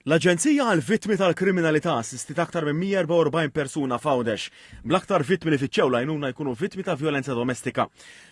L-Aġenzija għall-Vittmi tal-Kriminalità assistiet aktar minn 144 persuna f'Għawdex, bl-aktar vittmi li fittxew l-għajnuna jkunu vittmi ta' vjolenza domestika.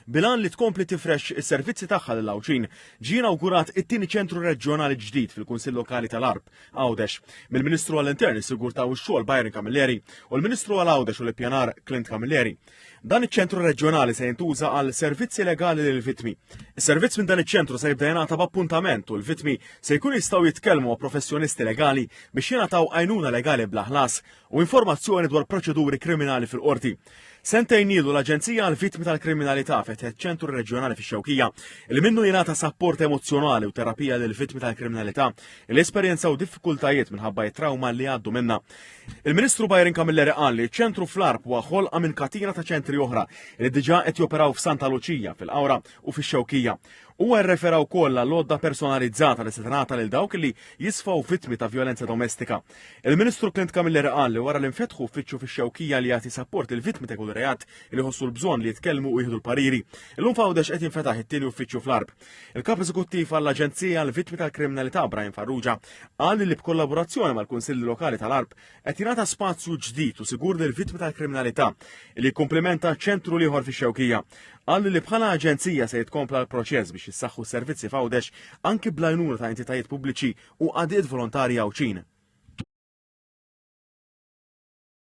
Bil-għan li tkompli tifrex is-servizzi tagħha lil Għawdxin, ġie inawgurat it-tieni ċentru reġjonali ġdid fil-Kunsill Lokali tal-Għarb, Għawdex, mill-Ministru għall-Intern, is-Sigurtà u x-Xogħol Byron Camilleri u l-Ministru għal Għawdex u l-Ippjanar Clint Camilleri. Dan iċ-ċentru reġjonali se jintuża għal servizzi legali lil vittmi. Is-servizz minn dan iċ-ċentru se jibda jingħata b'appuntament u l-vittmi se jkunu jistgħu jitkellmu ma' professjonisti legali biex jingħataw għajnuna legali bla ħlas u informazzjoni dwar proċeduri kriminali fil-qorti. Sentejn ilu l-Aġenzija għal Vittmi tal-Kriminalità fetħet ċentru reġjonali fix-Xewkija li minnu jingħata sapport emozzjonali u terapija lil vittmi tal-kriminalità li esperjenzaw diffikultajiet minħabba t-trauma li għaddu minnha. Il-Ministru Byron Camilleri qal li ċ-ċentru fl-Għarb huwa ħolqa minn katina ta' ċentri oħra li diġà qed joperaw f'Santa Luċija, fil-Qawra u fix-Xewkija. Huwa rrefera wkoll għal għodda personalizzata li se tingħata lil dawk li jisfaw vittmi ta' vjolenza domestika. Il-Ministru Clint Camilleri qal li wara li nfetħu uffiċċju fix-Xewkija li jagħti sapport lil vittmi ta' kull reat li jħossu l-bżonn li jitkellmu u jieħdu l-pariri. Illum f'Għawdex qed jinfetaħ it-tieni uffiċċju fl-Għarb. Il-Kap Eżekuttiv għall-Aġenzija għall-Vittmi tal-Kriminalità Brian Farrugia qal li b'kollaborazzjoni mal-Kunsilli Lokali tal-Għarb qed jingħata spazju ġdid u sigur lill-vittmi tal-kriminalità li jikkumplimenta ċentru l-ieħor fix-Xewkija. Qal li bħala aġenzija se jitkompla l-proċess biex jissaħħu s-servizzi f'Għawdex anki bl-għajnuna ta' entitajiet pubbliċi u għaqdiet volontarji Għawdxin.